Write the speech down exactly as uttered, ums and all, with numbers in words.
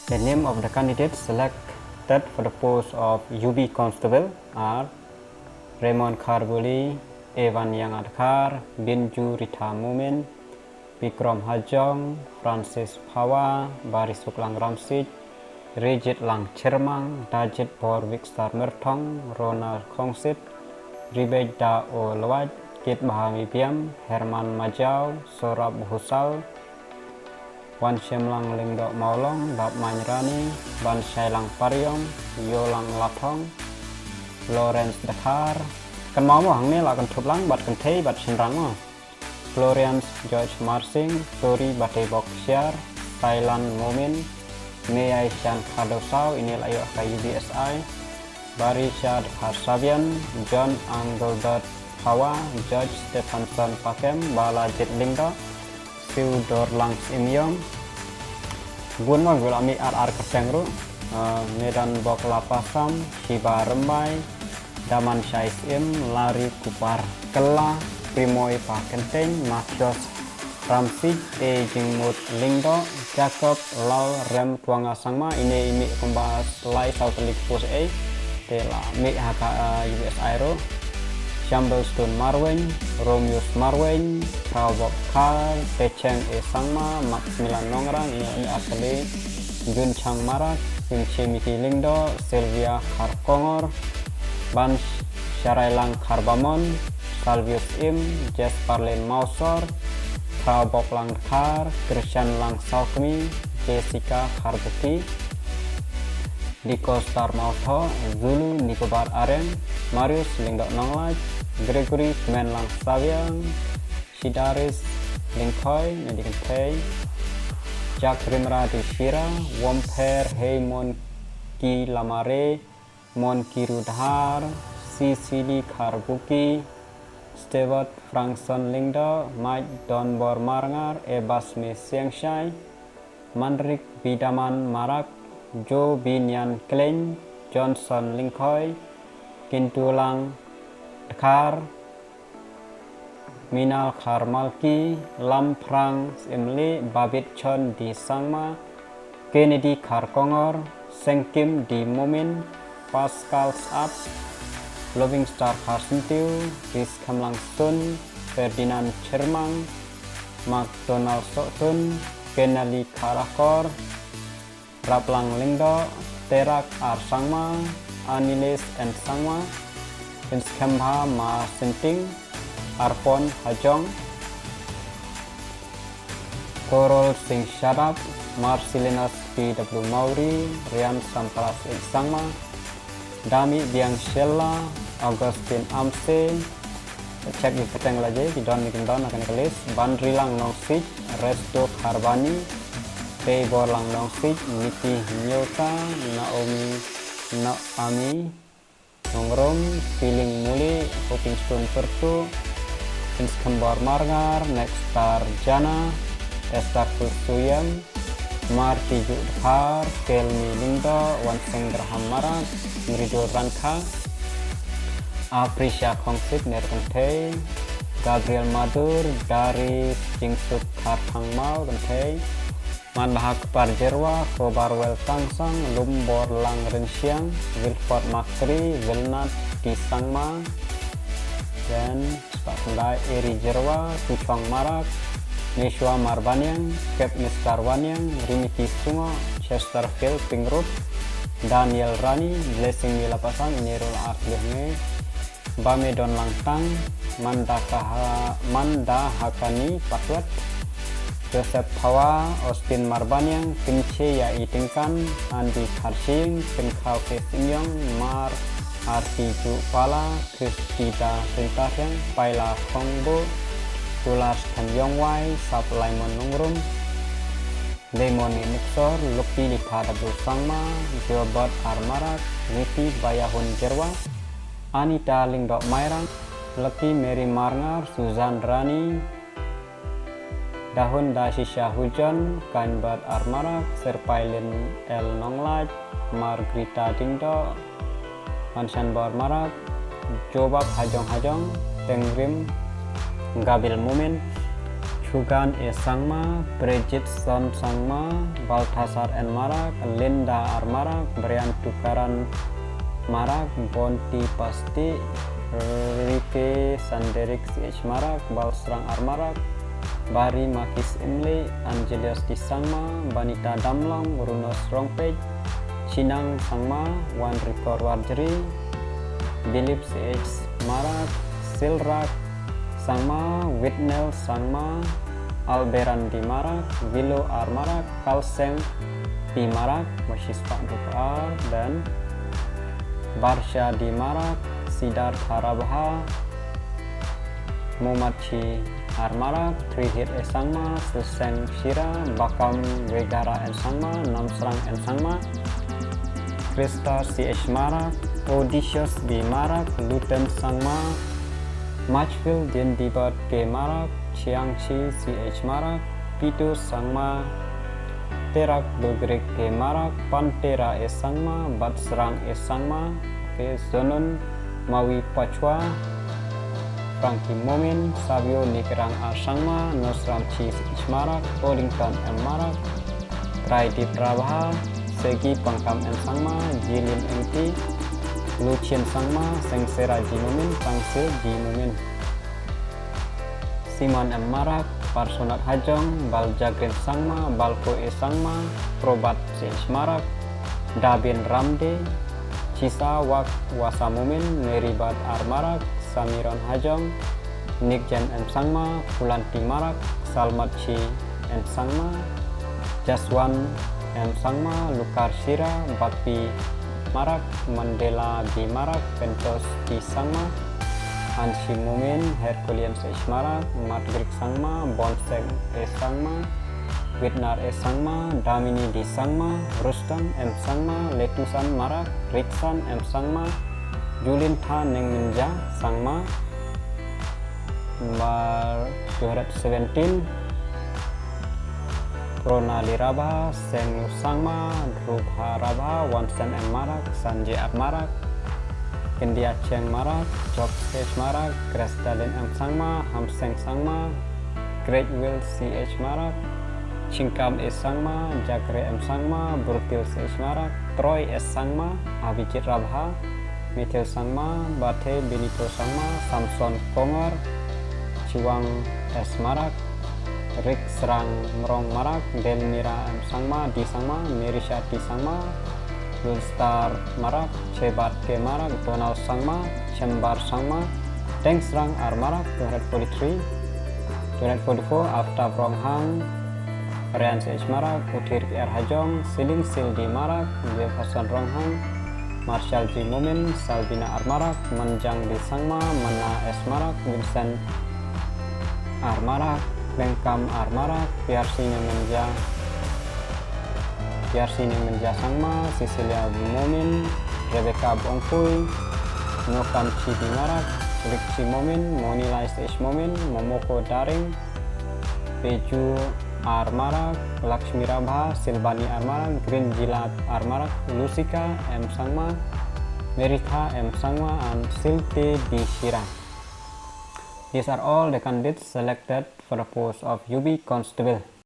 The name of the candidates selected for the post of U B Constable are Raymond Kharbuli, Evan Yang Adkar, Binju Rita Mumin, Bikram Hajong, Francis Phawa, Barisuklang Ramsik, Rijit Lang Chirmang, Dajit Bor Wikstar Merthong, Ronald Khongsit, Ribej Da O Lwaj, Kit Bahami Biam, Herman Majau, Sorab Husal, Wan Shemlang Lingdok Maulong, Dap Main Rani, Ban Shailang Pariong, Yolang Lathong, Lawrence Dkhar. Kan mau mo hangne la kan thup lang, bat kan thei, bat shin rang mo. Florian George Marsing, Tori Batebok Siar, Thailand Momin, Mei Ai Shan Khadosau, ini la yok ka U B S I, Bari Shad Kharsabian, John Anglebert Hawa, George Stephenson Pakem, Bala Jit Lingda, Siu Dorlang Sim Yong, Gun Wan Gulami Ar Ar Kyrteng Ru, uh, Medan Bok Lapasam, Shiba Rembai, Daman Shai Sim, Lari Kupar Kella, Primoy Pakenteng, Mathios Ramsik, Te Jingmut Lingdo, Jacob Lal Rem Tuanga Sangma, ine imi kumba lai sau telik pus ei, te la mi ha ka uh, U S I Ro, Shambel Stone Marweng, Romius Marweng, Kau Bok Kar, Te Cheng E Sangma, Maximilian Nongrang, ine imi asali, Jun Chang Marak, Sinche Miki Lingdo, Sylvia Kharkongor, Ban Sharailang Kharbamon, Salvius Im, Jasper Len Mausor, Khrau Bok Lang Khar, Krishan Lang Saukmi, Jessica Kharbuki, Diko Star Mautho, Zulu Nicobar Areng, Marius Lingdok Nonglaj, Gregory Kmen Lang Saviang, Shidaris Lingkhoi, Nadi Kentei, Jack Rimra Dishira, Womper Heimon Ki Lamare, Mon Kirudhar, Sisili Kharbuki, Stewart Frangson Lingdo, Mike Donbor Marngar, Ebasme Siangshai, Manrik Bidaman Marak, Jo Binian Klein, Johnson Lingkhoi, Kintulang Dkhar, Minal Kharmalki, Lamprang Simli, Babit Chon Di Sangma, Kennedy Kharkongor, Sengkim Di Momin, Pascal Sat, Loving Star Kharsintiu, Ris Khamlang Sun, Ferdinand Chermang, McDonald Sohtun, Kennedy Kharakor, Raplang Lingdo, Terak Ar Sangma, Anilis N Sangma, Inskembha Ma Sinting, Arpon Hajong, Korol Singh Shadap, Marcelinus P W Mauri, Rian Sampras H Sangma, Dami Biang Shella, Augustine Amse, check ïa ka teng la je, ki don ne kim don ha kane ka list, Banrilang Nongsik, Resto Kharbani, Teiborlang Nongsik, Niki Nyota, Naomi, Naomi, Nongrum, Feeling Muli, Hoping Stone Pertu, Inskembor Marngar, Nextar Jana, Esther Kulsuyam, Marti Judhar, Kelmi Lingdo, Wanseng Graham Marak, Mridul Rankha, Aprisha Khongsit Nerkenthei, Gabriel Madur, Darius Jingsuk Kharthang Mau Kenthei, Manbahak Parjerwa, Khobarwel Tangsang, Lumbor Lang Renshiang, Wilford Makri, Wilnat Tisangma, then Spakndai Eri Jerwa, Tuchong Marak, Neshwa Marbaniang, Kep Mister Waniang, Rimiki Sungo, Chesterfield Pingrup, Daniel Rani, Blessing Nilapasang, Nerul Akliang, Bamedon Langtang, Manda Kaha, Manda Hakani Patwet, Joseph Phawa, Austin Marbaniang, Pinche Ya Itingkan, Andi Kharshing, Pinkhau Ke Singyong, Mar Arti Ju Pala, Christita Rintahiang, Paila Khongbo, Tulas Thanyongwai, Sap Laimon Nungrum, Lemon Niksor, Lucky Litha W Sangma, Jobot Armarak, Niti Bayahun Jerwa, Anita Lingdok Mairang, Lucky Mary Marngar, Susan Rani, Dahun Dashisha Hujon, Kainbat Armarak, Serpailin L Nonglaj, Margrita Dingdok, Manshan Bor Marak, Jobab Hajong Hajong, Tengrim Gabil Mumin, Tugan A Sangma, Bridget Son Sangma, Balthasar N Marak, Linda R Marak, Brian Tukaran Marak, Bonti Pasti, Rike Sanderik C H Marak, Balsrang R Marak, Bari Makis Imli, Angelius D Sangma, Banita Damlong, Runos Rongpej, Chinang Sangma, Wan Rikor Warjri, Bilip C H Marak, Silrak Sangma, Witnel Sangma, Alberan D Marak, Vilo R Marak, Kalseng D Marak, Mashis Pak Dupar, dan Barsha D Marak, Siddhartha Rabha, Mumachi R Marak, Trihit A Sangma, Silseng Shira, Bakam Wegara N Sangma, Namsrang N Sangma, Krista C H Marak, Odysseus B Marak, Luten Sangma, Machville Din Dibat K Marak, Chiangchi C H Marak, Pitu Sangma, Terak Dogrik K Marak, Pantera A Sangma, Batsrang A Sangma, K Zonon Mawi Pachwa, Frankie Momin, Savio Nikrang A Sangma, Nosram Chi H Marak, Odington M Marak, Raidip Rabha, Segi Pangkam M Sangma, Jilin M T, Luchin Sangma, Sengsera G Momin, Tangsil G Momin. Simon M Marak, Parsonak Hajong, Baljagrin Sangma, Balko A Sangma, Probat C H Marak, Dabin Ramde, Chisa Wak Wasa Momin, Meribat R Marak, Samiron Hajong, Nikjen M Sangma, Pulanti Marak, Salmat Chi M Sangma, Jaswan M Sangma, Lukar Shira, Bapi Marak, Mandela B Marak, Pentos D Sangma, Anshi Momin, Herculean H Marak, Matgrik Sangma, Bonseng A Sangma, Witnar A Sangma, Damini D Sangma, Rustam M Sangma, Letusan Marak, Riksan M Sangma, Julin Tha Neng Minja Sangma, number two hundred seventeen, Pronali Rabha, Seng Sangma, Rubha Rabha, Wansen M Marak, Sanjay R Marak, Kendi Acheng Marak, Job H Marak, Kristalin M Sangma, Hamseng Sangma, Great Will C H Marak, Chingkam A Sangma, Jakre M Sangma, Burtil C H Marak, Troy S Sangma, Abhijit Rabha, Mithil Sangma, Bathe Benito Sangma, Samson Kongor, Chiwang S Marak, Rik Srang Mrong Marak, Delmira M Sangma, D Sangma, Merisha T Sangma, Lunstar Marak, Chebat K Marak, Donald Sangma, Chembar Sangma, Teng Srang R Marak, two hundred forty-three, two hundred forty-four, Aftab Ronghang, Ryan C H Marak, Uthir R Hajong, Siling Sil D Marak, Jefferson Ronghang, Marshall G Momin, Salvina R Marak, Manjang D Sangma, Mana S Marak, Vincent R Marak, Bengkam R Marak, Piarsi Neng Menja, Piarsi Neng Menja Sangma, Cecilia Momin, Rebecca Bongkui, Nokam Chi D Marak, Rikchi Momin, Monilais H Momin, Momoko Daring, Peju R Marak, Lakshmi Rabha, Silbani R Marak, Green Jilat R Marak, Lusika M Sangma, Meritha M Sangma, and Silte D Shira. These are all the candidates selected for the post of U B Constable.